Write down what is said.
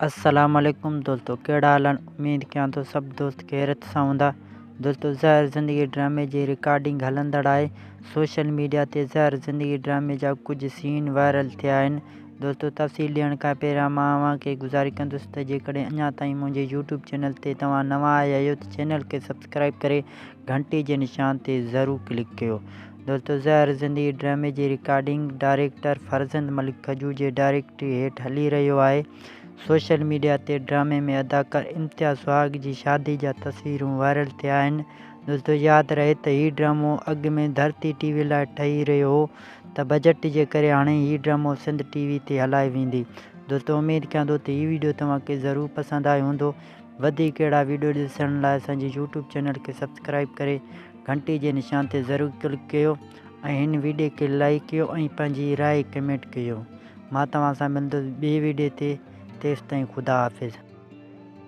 السلام عليڪم دوستو ڪهڙا حال آهن اميد ڪيان ٿو سڀ دوست خيريت سان هوندا دوستو زهر زندگي ڊرامي جي رڪارڊنگ هلندڙ آهي سوشل ميڊيا تي زهر زندگي ڊرامي جا ڪجهه سين وائرل ٿيا آهن دوستو تفصيل ڏيڻ کان پهريان مان اوهان کي گذارش ڪندس ته جيڪڏهن اڃا تائين منهنجي يوٽيوب چينل تي توهان نوان آيا آهيو ته چينل کي سبسڪرائب ڪري گهنٽي جي نشان تي ضرور ڪلڪ ڪيو دوستو زهر زندگي ڊرامي جي رڪارڊنگ ڊائريڪٽر فرزند ملڪ کجو جي ڊائريڪٽري هيٺ هلي رهيو آهي. سوشل ميڊيا تي ڊرامي ۾ اداڪار امتياز سهاڳ جي شادي جا تصويرون وائرل ٿيا آهن. دوستو ياد رهي ته هي ڊرامو اڳ ۾ ڌرتي ٽي وي لاء ٺهي رهيو هو ته بجيٽ جي ڪري هاڻي هي ڊرامو سنڌ ٽي وي تي هلائي ويندي. دوستو اميد ڪيان ٿو ته هي وڊيو توهان کي ضرور پسند آيو هوندو. وڌيڪ اهڙا وڊيو ڏسڻ لاء اسان جي يوٽيوب چينل کي سبسڪرائب ڪري گهنٽي جي نشان تي ضرور ڪلڪ ڪيو ۽ هن ويڊيو کي لائيڪ ڪيو ۽ پنهنجي راء ڪمينٽ ڪيو مان توهان سان ملندس ٻي ويڊيو تي تيستائين خدا حافظ.